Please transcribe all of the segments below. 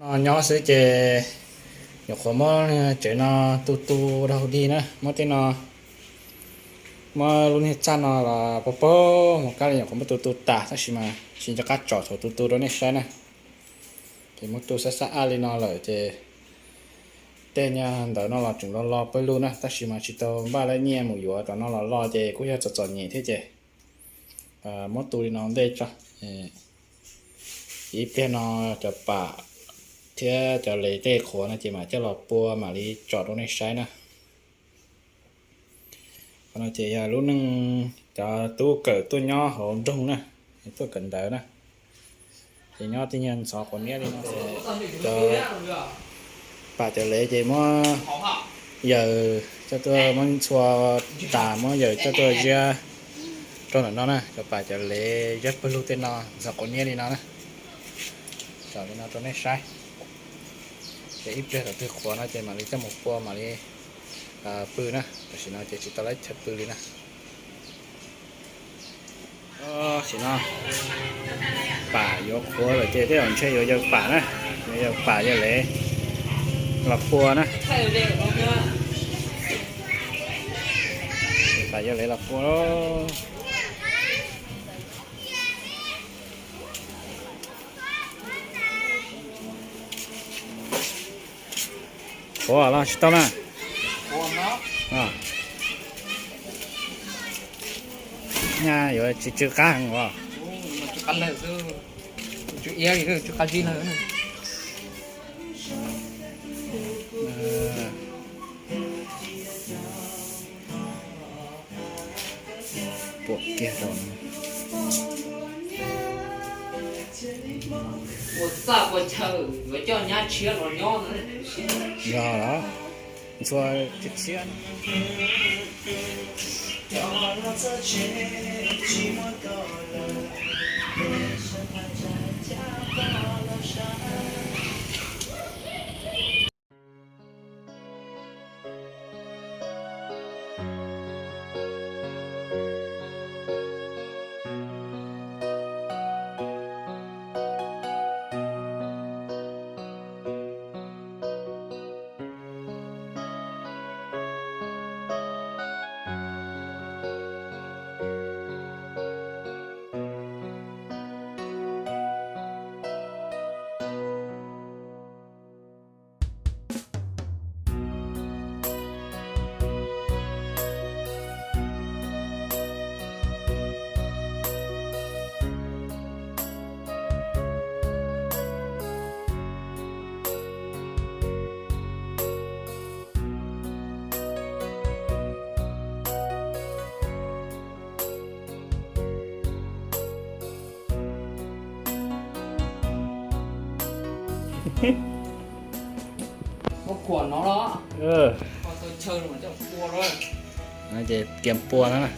Nyob xwb ces nyuam qhuav muab tsev no tu tu rau dig na, muab tej no, muab lub niag txaj no los pag pag mus kab li nyuam qhuav muab tu tu tas, tab sis mas tsis nco qab tsom thaum tu tu rau nej saib na. Ces muab tu xab xab aj li no lawm ces tej nyuag ntawd no los tseem lo lo pawg lug na, tab sis mas tsis tau npaj lawv nyiaj mus yuav cov no los lo ces kuj yog txom txom nyem thiab ces muab tu li no ntej tso. Ib pliag no cov pam thiab cov lev tej qhuav no ces mam coj los pua mam li tsom rau nej saib na. Qhov no ces yog lub neej cov tub kawm tuaj nyob hauv nroog na, tuaj kawm ntawv na, ces nyob tej nyuag ntxhov quav niab li no. Cov pam cov lev ces muab yawm coj tuaj, muab ntxhua tas muab yawm coj tuaj ziab rau ntawm no na. Cov pam cov lev ziab pawg lug tej no ntxhov quav niab li no na. Tsom li no rau nej saib. Ces ib pliag thaum twg qhuav no ces mam li coj mus pua mam li pw na, tam sim no ces tsis tau lab chaw pw li na. Tam sim no pam yuav qhuav lawm ces tej zaum ntshe yuav yawm pam na, yuav yawm pam yawm lev los pua na. Pam yawm lev los pua. Qhuav los tsis tau na. Nyaj yuav tsis tsw qab heev os. Puam kiag rau. Ua txaj ua chaw yuav coj nyab tshiab los nyob no. Yog los, ntxhua tshiab tshiab. Muab khuam no los, ces kiag pua no na.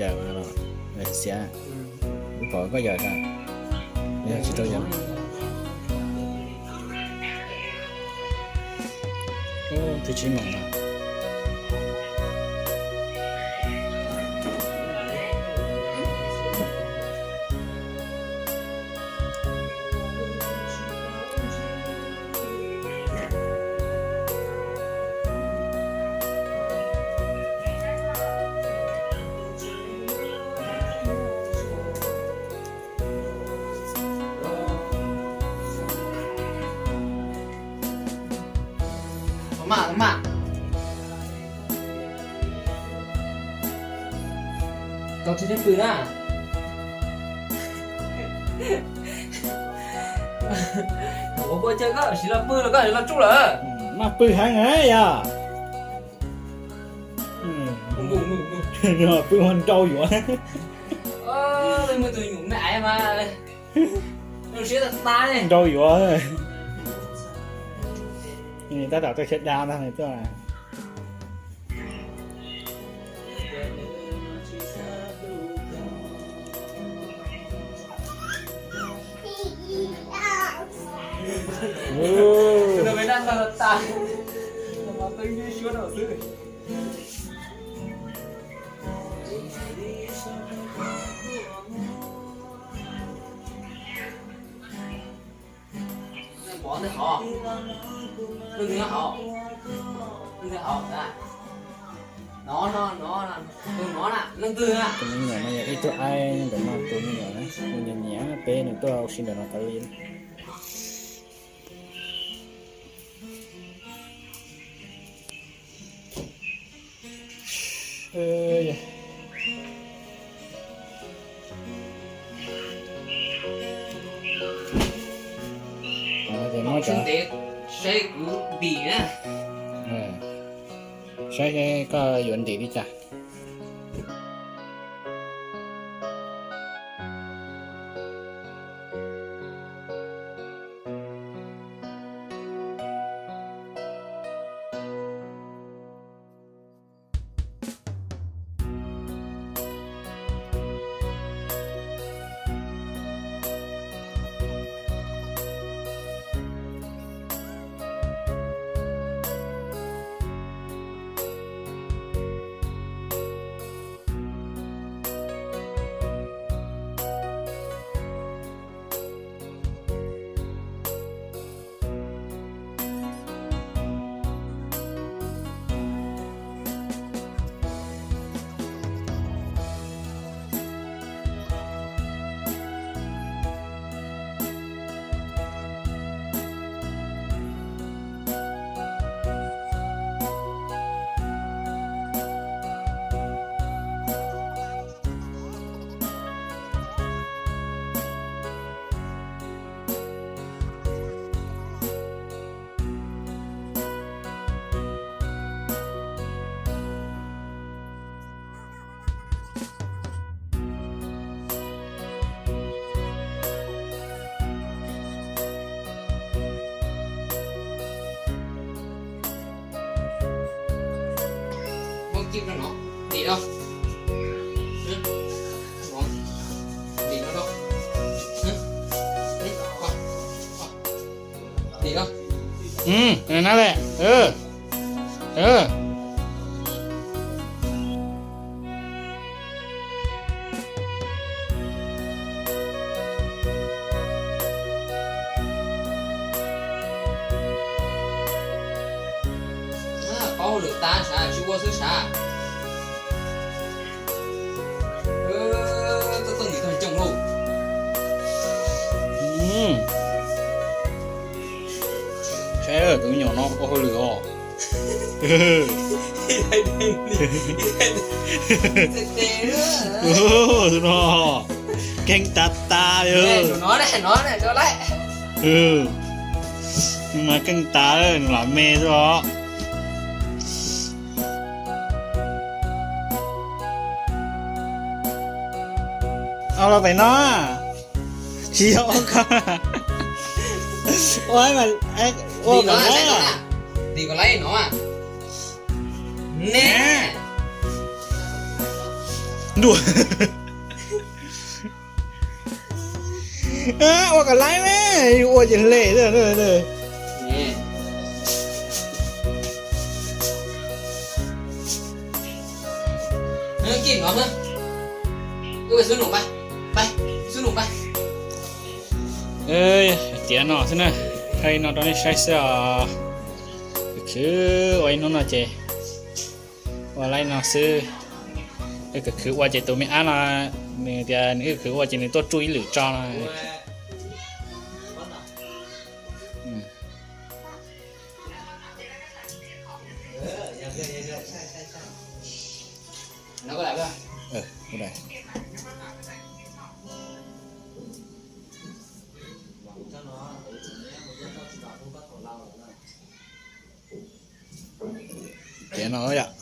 Yawm no, xiav, wb pom koj yawm na, yog tsis rau yawm. Twb tsib moos no. Maj, maj. Koj tsis txhob pw na. Ua kua chaw koj siv los pw los koj los tsuj lawm. Mas pw heev yog. Pw mas nrau yuav. Muaj tus nyuam me aiv mas zoo siab tas tas li. Nrau yuav. Tab tom tuaj khiav da ntag tuaj. Tus me nyuam no yog ib tug aib ntawm no, tus me nyuam no kuj nyiam nyiam peb nws tuaj ua si ntawm no tas li. Saib kuv ntim na. Saib koj yuav ntim li cas. Paub hauj lwm tas sav tsis ua xwb sav. Tuaj tuaj ntim tag coo lauj. Saib tus me nyuam no ua hauj lwm os. Tus no keej tas tas li. Mas keej tas, nws lam me xwb os. Los pem no, tsis yog ua ko, ua kom laib, ua kom laib no. Ne, ntuj, ua kom laib me, ua ces hle. Tiav no xwb na, thaij no rau nej saib xwb os. Khwv khwv ua ib hnub no ces ua laib no xwb. Khwv khwv ua ces tus me ab no nws tias nws khwv khwv ua ces nws tuaj tsuj ib lwm tso no. no yom.